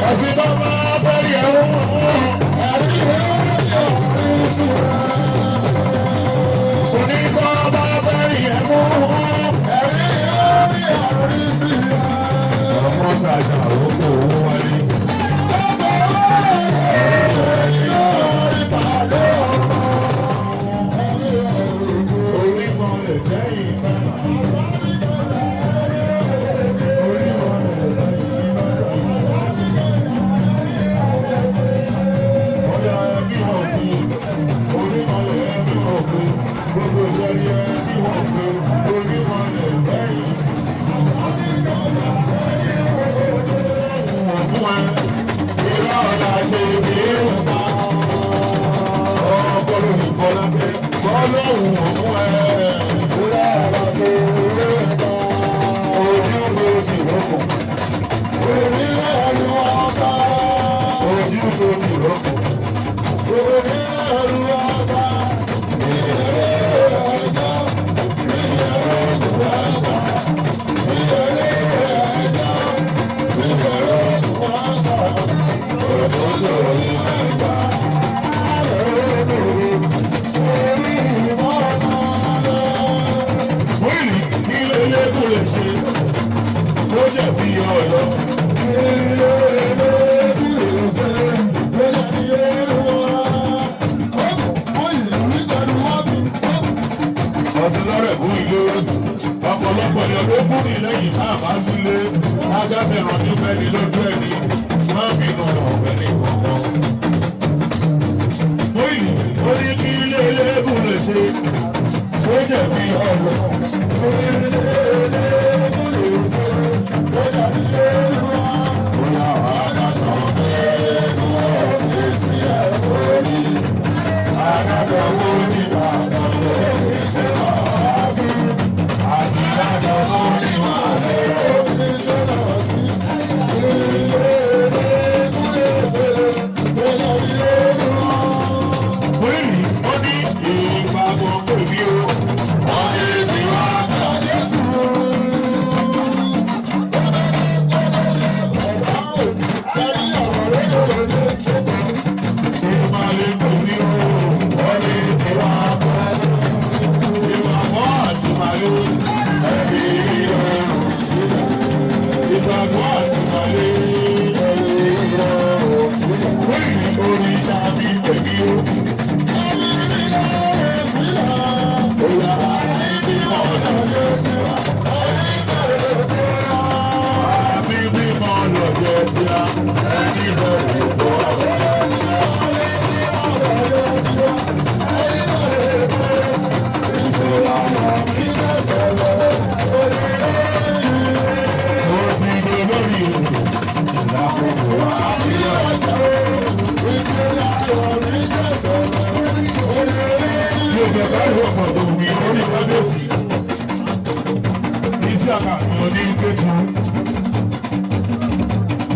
Ọ̀sìn tó bá bẹ́rí ẹ̀wọ̀n ọ̀rẹ́ ìwọ̀n mi ọ̀rẹ́ sí i. Onígbọ́ bá bẹ́rí ẹ̀wọ̀n ọ̀rẹ́ ìwọ̀n mi ọ̀rẹ́ sí i. Ọmọ tajà òkú owó wálé. Ọlọ́run ọ̀hún ẹ̀. tó ti rọ́pò. Wíìlì kí ló lé kó lè ṣe kó jẹ̀bi ọ̀yọ́. Ọ̀sìn lọ́rẹ̀ bú ilé ọ̀pọ̀lọpọ̀ ni ọdún kú ní lẹ́yìn náà bá sílé ajáfẹ́ràn ní bẹ́ẹ̀ni lójú ẹni má bínú ọ̀rẹ́ ní kankan. Wíìlì ó ní kí ilé eléégún lè ṣe ó jẹ̀bi ọ̀rọ̀. Wíìlì ó ní ìgbàgbọ́ pèmí o. Wọ́n ní bí wọ́n kà Jésù. Ìmàlẹ̀ pèmí o. Wọ́n ní bí wọ́n kà. Ìgbàgbọ́ àtìmàlẹ̀ ẹ̀mí ìrọ̀rùn sílẹ̀. Ìgbàgbọ́ àtìmàlẹ̀ ẹ̀mí ìrọ̀rùn sílẹ̀. Wíìlì oríṣà mi pèmí o.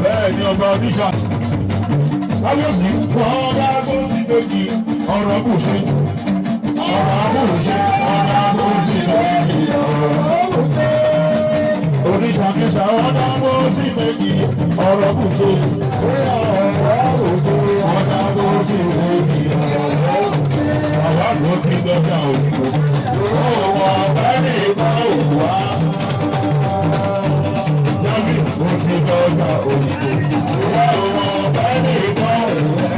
Bẹ́ẹ̀ ni ọba oníṣà. Kábíyèsí wọ́n bá tó sí méjì ọ̀rọ̀ kù ṣe. Ọ̀rọ̀ kù ṣe ọ̀rọ̀ kù sí méjì ọ̀rọ̀ kù ṣe. Oníṣàkíṣà wọ́n bá tó sí méjì ọ̀rọ̀ kù ṣe. Ọ̀rọ̀ kù ṣe ọ̀rọ̀ kù sí méjì ọ̀rọ̀ kù ṣe. Àwa ló ti dọ́jà òyìnbó. Òwò ọ̀fẹ́ ní ìbá òwò wá. Jábì ó ti dọ́jà òyìnbó. Òwò ọ̀fẹ́ ní ìbá òwò wá.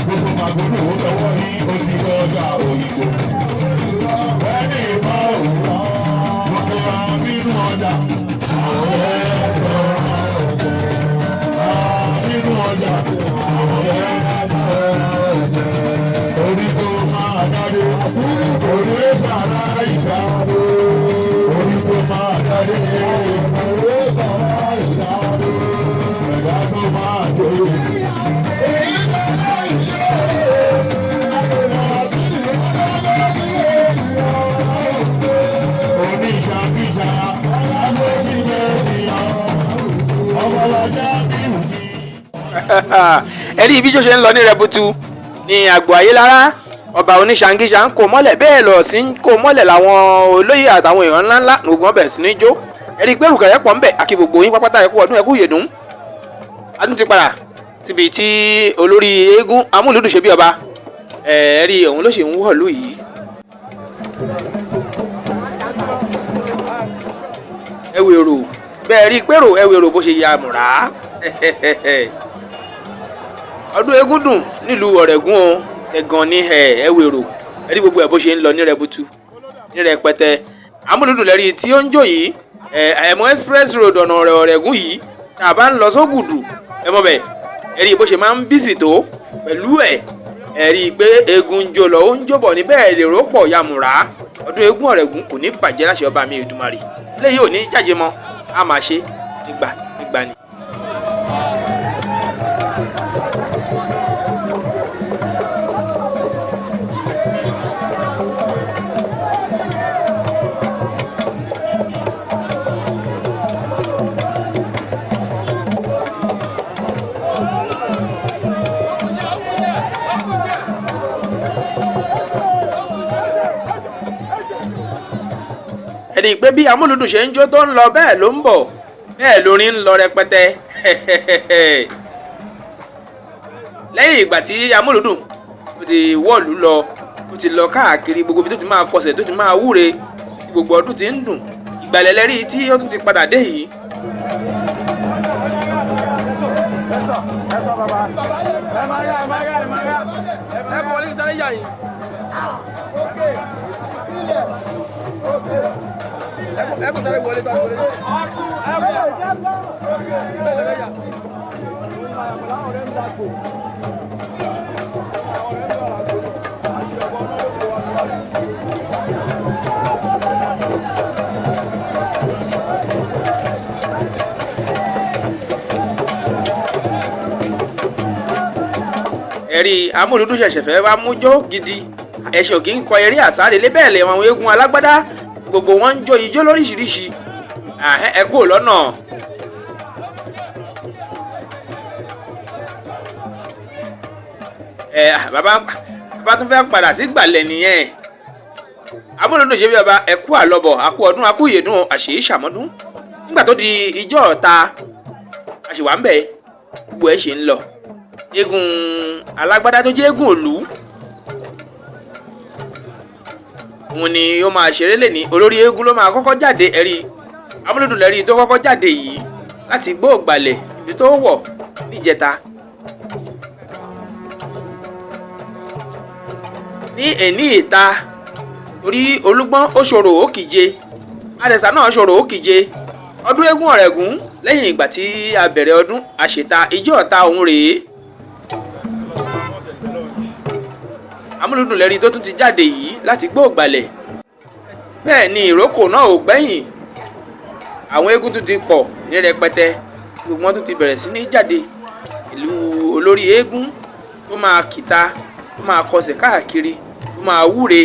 Gbogbo màgòdò ó lọ́wọ́ ní ó ti dọ́jà òyìnbó. Ọ̀fẹ́ ní ìbá òwò wá. Gbogbo àwọn nínú ọjà. Àwọn ẹ̀rọ nínú ọjà. Àwọn ẹ̀rọ orí tó máa dáre orí sàrà ìgbà orí tó máa dáre orí sàrà ìgbà ẹ̀dá tó máa dé. Oníṣàkíṣà alágbèsílẹ̀ ìyá ọmọlọ́jà bí wù mí. Ẹ rí ibi tó ṣe ń lọ ní rẹbutu ní àgbò ayélára, ọba oníṣàngíṣà ń kó mọ́lẹ̀, bẹ́ẹ̀ lọ sí ń kó mọ́lẹ̀ làwọn olóyè àtàwọn èèyàn ńláńlá gbogbo wọn bẹ̀rẹ̀ sí ní jó. Ẹ rí i pé rùkẹ̀rẹ̀ pọ̀ ń bẹ̀. Àkí gbogbo yín pápátá, ẹ̀kú ọdún, ẹ̀kú ìyèdún. A tún ti padà síbi tí olórí eégún amúlùdùn ṣe bí ọba. Ẹ rí òun ló ṣe ń wọ̀lú yìí. Ẹ wèrò bẹ́ẹ̀ rí i pérò, ẹ wèrò bó ṣe ya mùrá. Ọdún eégún dùn nílùú Ọ̀rẹ́gùn o, ẹ̀gàn ni. Ẹ wèrò, ẹ rí gbogbo ẹ̀ bó ṣe ń lọ ní rẹbutu ní rẹpẹtẹ. Amúlùdùn lẹ́rí tí ó ń jò yìí, ẹ̀mọ́ express road ọ̀nà Ọ̀rẹ́gùn yìí tá a bá ń lọ sógùdù, ẹ mọ̀ bẹ́ẹ̀. Ẹ rí bó ṣe máa ń bísì tó pẹ̀lú ẹ̀. Ẹ rí i pé eégún ń jó lọ, ó ń jó bọ̀ níbẹ̀, lèrò pọ̀ yamùrá. Ọdún eégún Ọ̀rẹ́gùn kò ní bàjẹ́ láṣẹ ọba mi Èdùmàrè. Léyìí ò ní jáde mọ́, a máa ṣe nígbà nígbà ni. Ẹ̀rí pé bí amúlùdùn ṣe ń jó tó ń lọ bẹ́ẹ̀ ló ń bọ̀, bẹ́ẹ̀ lórin ń lọ rẹpẹtẹ. Lẹ́yìn ìgbà tí amúlùdùn ó ti wọ́ọ̀lù lọ, ó ti lọ káàkiri gbogbo ibi tó ti máa kọsẹ̀, tó ti máa wúre, tí gbogbo ọdún ti ń dùn, ìgbàlẹ̀ lẹ́rí tí ó tún ti padà dé yìí. Ẹ̀rí amúlùdùn ṣẹ̀ṣẹ̀ fẹ́ wá mújó gidi. Ẹ̀ṣẹ̀ òkè ń kọ eré àsárelé, bẹ́ẹ̀ lè àwọn eégún alágbádá gbogbo wọn ń jó ijó lóríṣiríṣi. Ẹ kúrò lọ́nà. Ẹ bàbá bàbá tún fẹ́ padà sí gbàlẹ̀ nìyẹn. Amúlùdùn ṣe bí ọba, ẹ kú àlọ́bọ̀, àkú ọdún, àkú ìyèdún, àṣèyí ṣàmọ́dún. Nígbà tó di ijó ọ̀ta àṣìwà ń bẹ̀, gbogbo ẹ̀ ṣe ń lọ. Eégún alágbádá tó jẹ́ eégún òlú òun ni ó máa ṣeré lè ní olórí eégún ló máa kọ́kọ́ jáde. Ẹ̀rí amúlùdùn lẹ́rí tó kọ́kọ́ jáde yìí láti gbóògbàlẹ̀ ibi tó wọ̀ níjẹta. Ní èní ìta torí olúgbọ́n ó ṣòro ó kìje, àdẹ̀sà náà ṣòro ó kìje. Ọdún eégún Ọ̀rẹ̀gún, lẹ́yìn ìgbà tí a bẹ̀rẹ̀ ọdún àṣetà ijó ọ̀tá òun rèé. Amúlùdùn lẹ́rí tó tún ti jáde yìí láti gbóògbàlẹ̀, bẹ́ẹ̀ ni ìrókò náà ò gbẹ́yìn. Àwọn eégún tún ti pọ̀ ní rẹpẹtẹ, gbogbo wọn tún ti bẹ̀rẹ̀ sí ní jáde. Ìlú olórí eégún tó máa kìta, tó máa kọsẹ̀ káàkiri, tó máa wúre,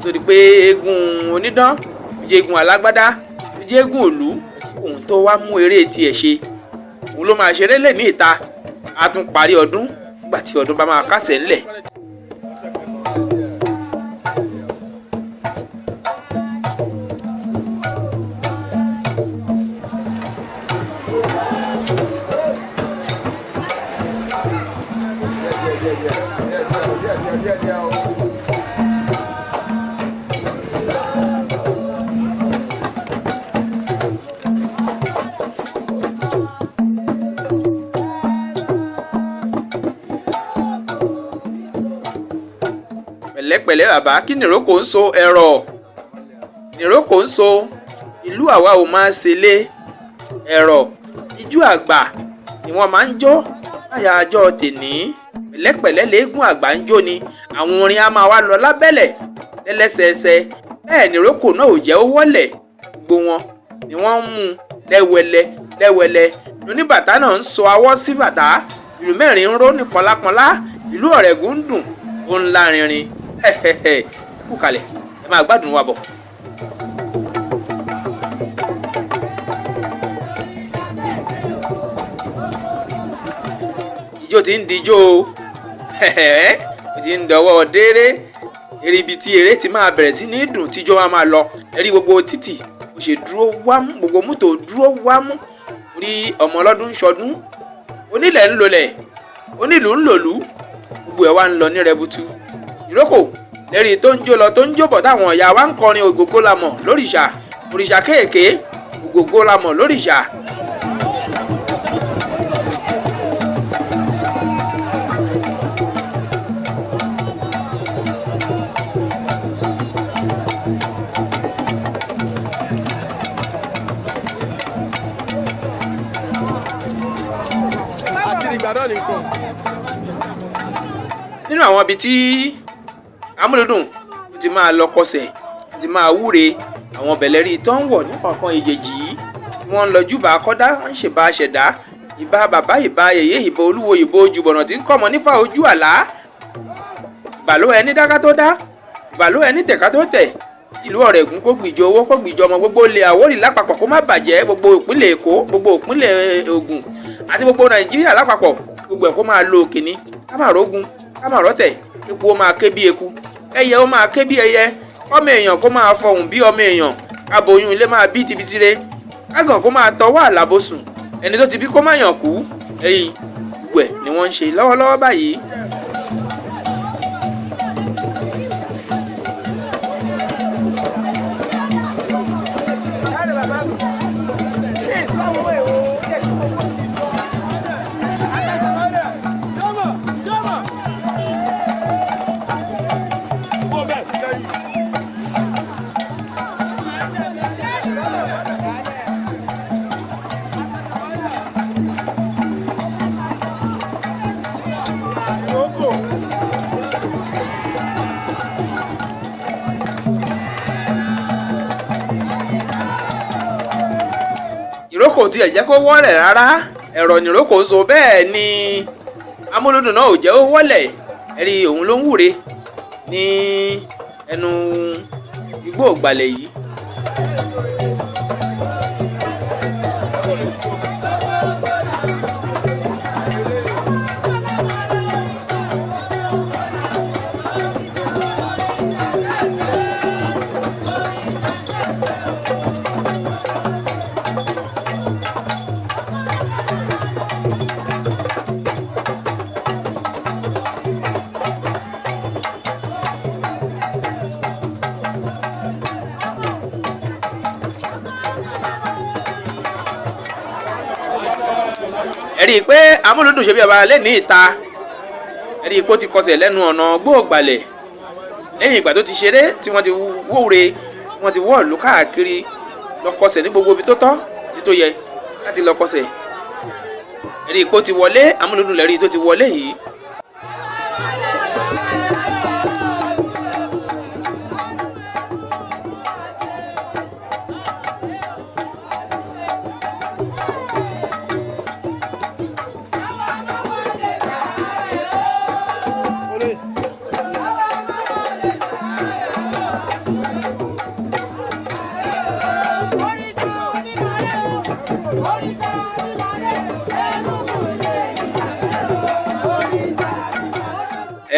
tó di pé eégún onídán tó jẹ́ eégún alágbádá tó jẹ́ eégún òlú òun tó wá mú eré tiẹ̀ ṣe, òun ló máa ṣeré lè ní ìta. A tún parí ọdún nígbà tí ọdún bá máa kásẹ̀ ńlẹ̀. Pẹ̀lẹ́pẹ̀lẹ́ bàbá, kí nìrókò ń so ẹ̀rọ nìrókò ń so ìlú àwa ò máa ṣe lé ẹ̀rọ ijó àgbà ni wọ́n máa ń jó láyà àjọ tèní. Pẹ̀lẹ́pẹ̀lẹ́ léegun àgbà ń jó ni àwọn orin á máa wá lọ lábẹ́lẹ̀ lẹ́lẹ́sẹẹsẹ. Bẹ́ẹ̀ nìrókò náà ò jẹ́ ó wọ́lẹ̀, gbogbo wọn ni wọ́n ń mú lẹ́wẹ̀lẹ́ lẹ́wẹ̀lẹ́. Lóníbàtà náà ń so awọ́ sí bàtà, ìlú mẹ́rin ń ró ní pọnlápọnlá, ìlú Ọ̀rẹ̀gún ń dùn ó ń lárinrin. Ẹ kú kalẹ̀, ẹ máa gbádùn wa bọ̀. Ijó ti ń dijó o, ó ti ń dọwọ́ déré eré ibi tí eré ti máa bẹ̀rẹ̀ sí ní dùn tíjó wa máa lọ. Ẹ̀rí gbogbo títì ó ṣe dúró wámú, gbogbo mọ́tò dúró wámú, orí ọmọ ọlọ́dún ń ṣọdún, onílẹ̀ ń lolẹ̀, onílù ń lòlú, gbogbo ẹ̀ wá ń lọ ní rẹbutu. Ìrókò lẹ́rìí tó ń jó lọ tó ń jó bọ̀, táwọn ìyá wa ń kọrin ògógó la mọ̀ lórìṣà, òrìṣà kéèké, ògógó la mọ̀ lórìṣà. Àti ìgbà náà nìkan. Nínú àwọn ibi tí amúlùdùn tó ti máa lọ kọsẹ̀, tó ti máa wúre, àwọn bẹ̀lẹ́rì tó ń wọ̀ ní kọ̀ọ̀kan ìjèjì yìí tí wọ́n ń lọ júbà kọ́dá, wọ́n ń ṣèbà ṣẹ̀dá, ìbà bàbá, ìbà yèyé, ìbà olúwo, ìbà ojúbọ̀nà tí ń kọ́mọ nífà ojú àlá, ìbà ló ẹni dáká tó dá, ìbà ló ẹni tẹ̀ká tó tẹ̀. Ìlú Ọ̀rẹ̀gún kó gbìjọ owó, kó gbìjọ ọmọ, gbogbo ilẹ̀ Àwórì lápapọ̀ kó má bàjẹ́, gbogbo ìpínlẹ̀ Èkó, gbogbo ìpínlẹ̀ Ògùn àti gbogbo Nàìjíríà lápapọ̀, gbogbo ẹ̀ kó máa lo òkè ní ká má rógun, ká má rọ́tẹ̀, eku ó máa ké bí eku, ẹyẹ ó máa ké bí ẹyẹ, ọmọ èèyàn kó máa fọhùn bí ọmọ èèyàn. Káboyún ilé máa bí tibitire, kágàn kó máa tọwọ́ àlàbòsùn, ẹni tó ti bí kó má yàn kú. Ẹ̀yìn gbogbo ẹ̀ ni wọ́n ń ṣe lọ́wọ́lọ́wọ́ báyìí. Ìrókò tiẹ̀ jẹ́ kó wọ́lẹ̀ rárá, ẹ̀rọ nìrókò so, bẹ́ẹ̀ ni amúlùdùn náà ò jẹ́ ó wọ́lẹ̀. Ẹ̀rí òun ló ń wúre ní ẹnu igbó ògbàlẹ̀ yìí. Ẹ̀rí pé amúlùdùn ṣe bí ọba lé ní ìta, ẹ̀rí pé ó ti kọsẹ̀ lẹ́nu ọ̀nà gbóògbàlẹ̀ lẹ́yìn ìgbà tó ti ṣeré tí wọ́n ti wóore, wọ́n ti wọ́ọ̀lù káàkiri lọ kọsẹ̀ ní gbogbo ibi tó tọ́ àti tó yẹ láti lọ kọsẹ̀. Ẹ̀rí pé ó ti wọlé, amúlùdùn lẹ́rí tó ti wọlé yìí.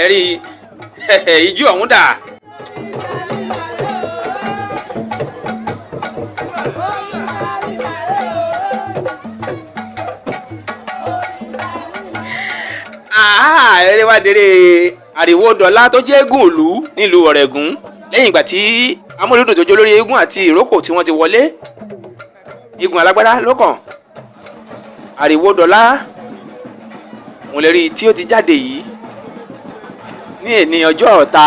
Ẹ̀rí ijó ọ̀hún dà. Eré wá déré àríwó dọ́là tó jẹ́ eégún ìlú nílùú Ọ̀rẹ́gùn lẹ́yìn ìgbà tí amúlùdùn tó jẹ́ olórí eégún àti ìrókò tí wọ́n ti wọlé, eégún alágbádá ló kàn. Àríwó dọ́là òun lè rí i tí ó ti jáde yìí ní èní ọjọ́ ọ̀ta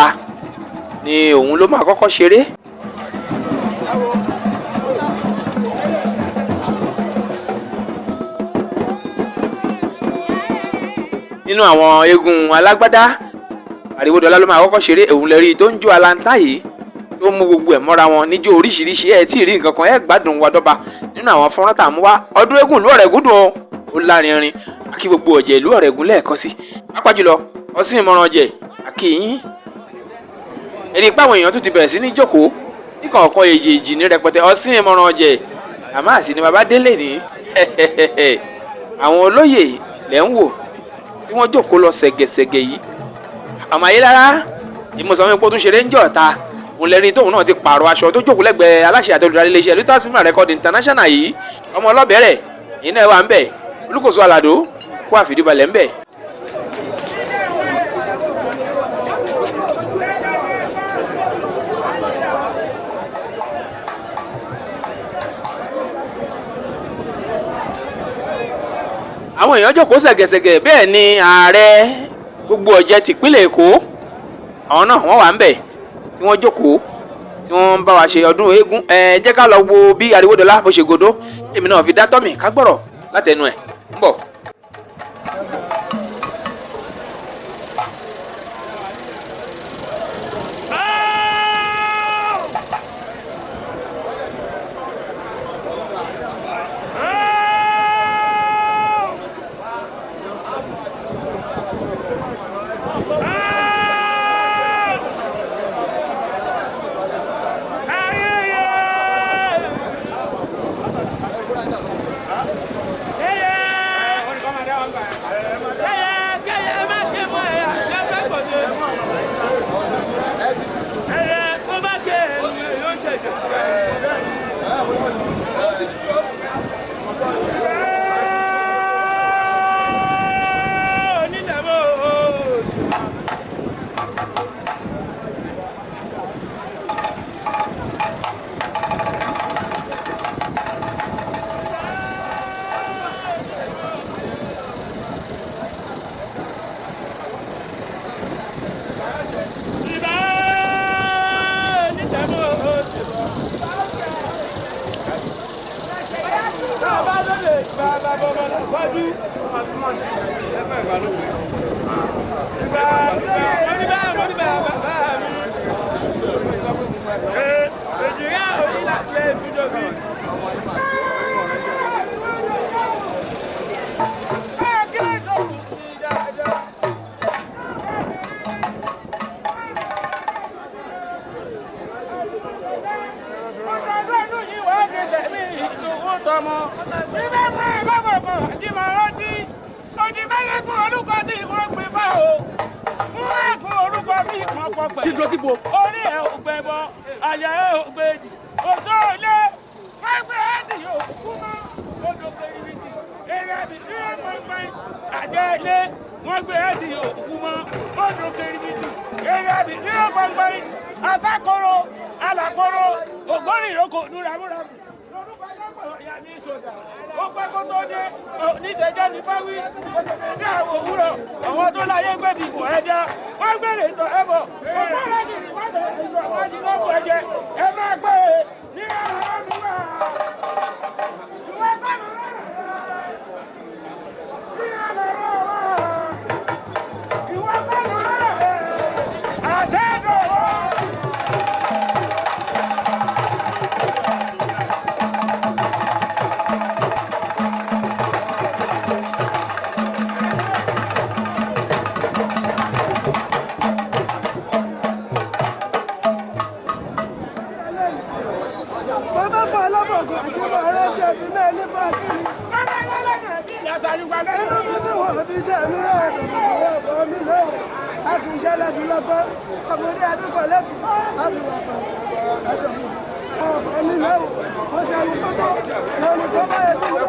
ni òun ló máa kọ́kọ́ ṣeré. Nínú àwọn eégún alágbádá, àríwódọ́lá ló máa kọ́kọ́ ṣeré. Òun lè rí i tó ń jó alanta yìí tó mú gbogbo ẹ̀ mọ́ra wọn níjó oríṣiríṣi. Ẹ̀ tí ì rí nǹkan kan, ẹ̀ gbádùn wa dọ́ba nínú àwọn fọ́nrán tá à mú wá. Ọdún eégún ìlú Ọ̀rẹ́gùn dùn ó lárinrin. Akí gbogbo ọ̀jẹ̀ ìlú Ọ̀rẹ́gùn lẹ́ẹ̀kan sí, pápá jùlọ ọsìn ìmọ̀ràn ọ̀jẹ̀ àkìyín. Ẹni pé àwọn èèyàn tún ti bẹ̀rẹ̀ sí ní jókòó ní kọ̀ọ̀kan èjèèjì ní rẹpẹtẹ. Ọsìn ìmọ̀ràn ọ̀jẹ̀ àmọ́ àsì ni bàbá délé ní àwọn olóyè lẹ́ ń wò tí wọ́n jókòó lọ ṣẹ̀gẹ̀ṣẹ̀gẹ̀ yìí. Àmọ́ ayé lára ìmọ̀sán mi kó tún ṣeré ń jọ̀ ta òun lẹ́ni tóun náà ti pààrọ̀ aṣọ tó jókòó lẹ́gbẹ̀ẹ́ aláṣẹ àti olùdarí iléeṣẹ́ Lutas Film Record International yìí, ọmọ ọlọ́bẹ̀rẹ̀ yìí náà wà ń bẹ̀, Olúkòso Àlàdó kó àfìdíbalẹ̀ ń bẹ̀. Àwọn èèyàn jókòó ṣẹ̀gẹ̀ṣẹ̀gẹ̀, bẹ́ẹ̀ ni ààrẹ gbogbo ọ̀jẹ̀ tìpínlẹ̀ Èkó àwọn náà wọ́n wà ń bẹ̀ tí wọ́n jókòó tí wọ́n ń bá wa ṣe ọdún eégún. Ẹ jẹ́ ká lọ wo bí Àríwódọ́lá bó ṣe godó, èmi náà fi dá tọ́mì ká gbọ́rọ̀ látẹnu ẹ̀ ń bọ̀. Orí ẹ̀ ò gbẹ bọ, àyà ẹ̀ ò gbẹ jì, òjò ilé, wọ́n gbé ẹ́dì òkú mọ́, odò kèrìbìtì, èrè àbí dúró pínpín, àjẹ́ ilé, wọ́n gbé ẹ́dì òkú mọ́, odò kèrìbìtì, èrè àbí dúró pínpín, asákòrò, alàkòrò, ògbóni ìrókò, núramúramù, lórúkọ lọ́pọ̀ ìyá mi ìṣòdà, ó pẹ́ kó tó dé, níṣẹ́jọ́ ní fáwí, ní àwọn òwúrọ̀, àwọn tó láyé gbẹ̀bí kò ẹja, wọ́n gbèrè ìtọ̀ ẹ̀bọ̀, ògbóni ẹ máa gbé e ní ọ̀rọ̀ ọdún wa. Ìwọ bá mi rọrùn ní ọ̀rọ̀ wa. Ìwọ bá mi rọrùn àṣẹ ìdòwò. Bàbá fún alábọ̀gùn àti ọmọ rẹ̀ jẹ́ fi mẹ́ nípa kíni. Inú bíbí wọ̀ fi jẹ́ mi rẹ̀ dòdò ọ̀bọ̀ mi lọ́wọ́. A kì í ṣe lẹ́sìn lọ́gbọ́n. Ọmọdé adúgbò lẹ́kùn. Àbíwọ̀ ọ̀bọ̀ mi lọ́wọ́. Mo ṣe àrùn kótó. Lọ́rùn tó bá yẹ sí mi.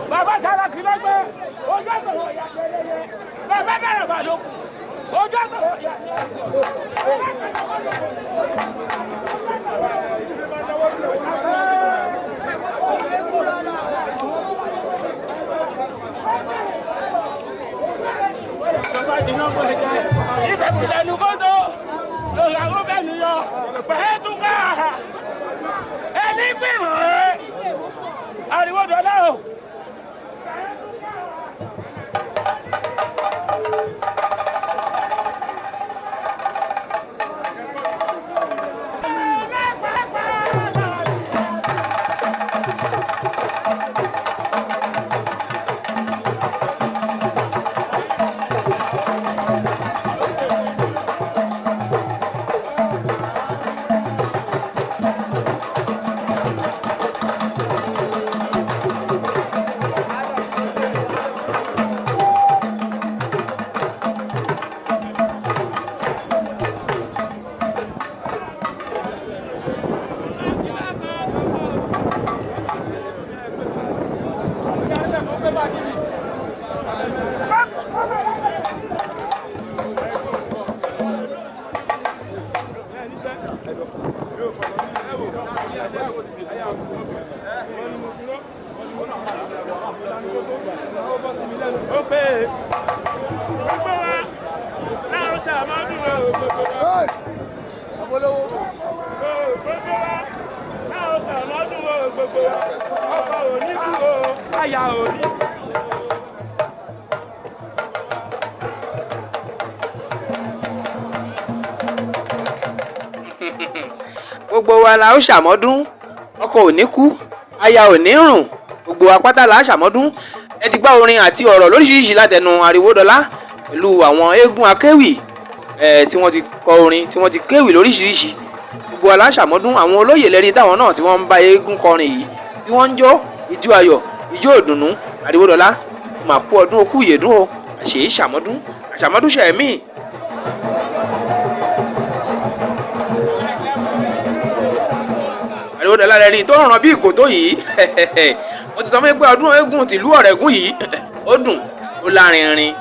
Bàbá sára kì lọ́gbẹ́, ojú àgbọ̀wọ̀ ìyá jẹrẹyẹ. Bàbá dára bà lókun, ojú àgbọ̀wọ̀ ìyá Bàbá jìnnà kò lè jẹ. Ibẹ̀ kò lẹ́nu kótó, lòlá ó bẹ̀ nù yọ, pẹ̀lú túká. Ẹni gbìmọ̀ ẹ́, ariwo dọ̀lá o. Ó pé gbogbo wa láàrún ṣàmọ́dún o gbogbo wa. Gbogbo wa láàrún ṣàmọ́dún o gbogbo wa. Ọkọ ò ní kú o, aya ò ní kú. Gbogbo wa la ó ṣàmọ́dún, ọkọ ò ní kú, aya ò ní rùn, gbogbo wa pátá la ṣàmọ́dún. Ẹ ti gbọ́ orin àti ọ̀rọ̀ lóríṣiríṣi látẹnu Ariwódọlá pẹ̀lú àwọn eégún akéwì ẹ̀ tí wọ́n ti kọ orin tí wọ́n ti kéwì lóríṣiríṣi. Gbogbo wa la ṣàmọ́dún. Àwọn olóyè lẹ́rí táwọn náà tí wọ́n ń bá eégún kọrin yìí tí wọ́n ń jó ijó ayọ̀, ijó ìdùnnú. Ariwódọlá mà kú ọdún, okú ìyèdún o, àṣèyí ṣàmọ́dún, àṣàmọ́dún ṣẹ̀mí. Àríwódọlá rẹ rí tó ń ràn bí ìkòtó yìí. Mo ti sọ fún yín pé ọdún eégún tìlú Ọ̀rẹ̀gún yìí ó dùn ó lárinrin.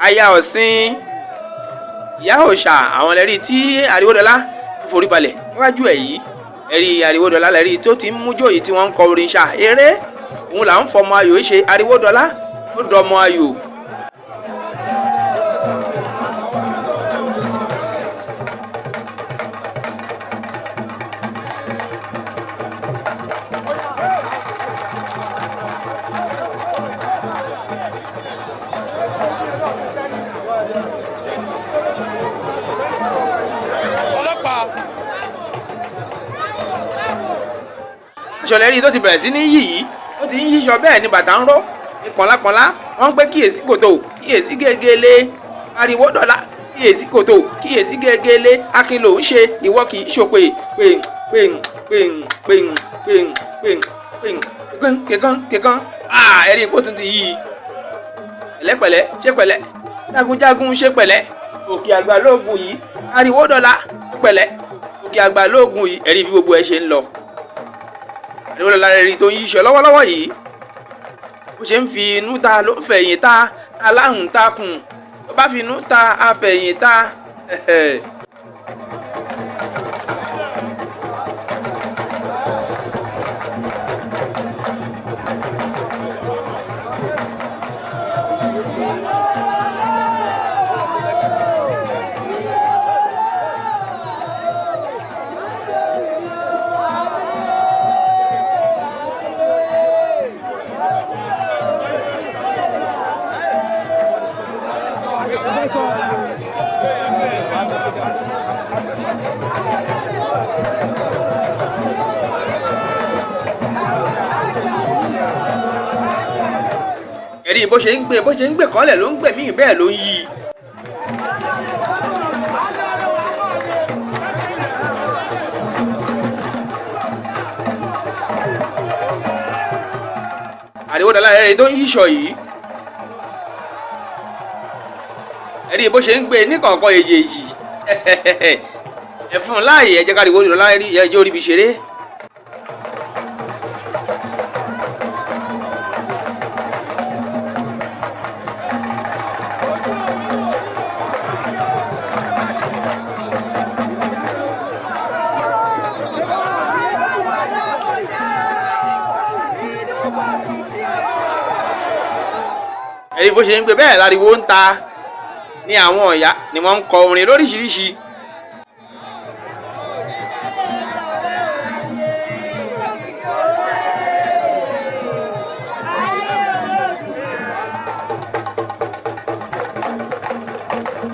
Aya ọ̀sìn ìyá òòṣà àwọn lẹ́rí tí Àríwódọlá forí balẹ̀ níwájú ẹ̀ yìí. Ẹ̀rí Àríwódọlá lẹ́rí tó ti ń mújó yìí tí wọ́n ń kọ orin ṣá eré òun là ń fọmọ ayò ṣe. Àríwódọlá ó dọmọ ayò. Aṣọlẹ́rí tó ti bẹ̀rẹ̀ sí ní yí yìí, ó ti ń yíṣọ bẹ́ẹ̀ ni bàtà ń rọ́ ní pọ̀nlápọ̀nlá. Wọ́n ń pẹ́ kíyèsí kòtò, kíyèsí gégélé. Àríwódọlá, kíyèsí kòtò, kíyèsí gégélé. Akin ló ń ṣe, ìwọ kì í ṣòpè. Pèǹ pèǹ pèǹ pèǹ pèǹ pèǹ pèǹ kíkan kíkan kíkan. Ẹ̀rí ipò tún ti yí i. Pẹ̀lẹ́pẹ̀lẹ́ ṣe pẹ̀lẹ́, jagunjagun ṣe pẹ̀lẹ́, òkè àgbà lóògùn yìí. Àríwódọlá ṣe pẹ̀lẹ́, òkè àgbà lóògùn yìí. Ẹ̀rí bí gbogbo ẹ ṣe ń lọ. Àríwódọlá rẹ̀ rí tó ń yíṣọ lọ́wọ́lọ́wọ́ yìí, bó ṣe ń fi inú ta ló ń fẹ̀yìn ta aláhùn ta kùn, tó bá fi inú ta afẹ̀yìn ta. Ẹ̀rí bó ṣe ń gbé, bó ṣe ń gbé kọ́lẹ̀ ló ń gbẹ̀mí, bẹ́ẹ̀ ló ń yí i. Àríwódọlá ẹ̀rí tó ń yíṣọ yìí, ẹ̀rí bó ṣe ń gbé ní kọ̀ọ̀kan èjèèjì. Ẹ fún un láàyè, ẹ jẹ́ ká Àríwódọlá ẹjọ́ orí fi ṣeré. Ẹ̀rí bó ṣe ń gbé bẹ́ẹ̀ láriwo ń ta ní àwọn ọ̀yá ni wọ́n ń kọ orin lóríṣiríṣi.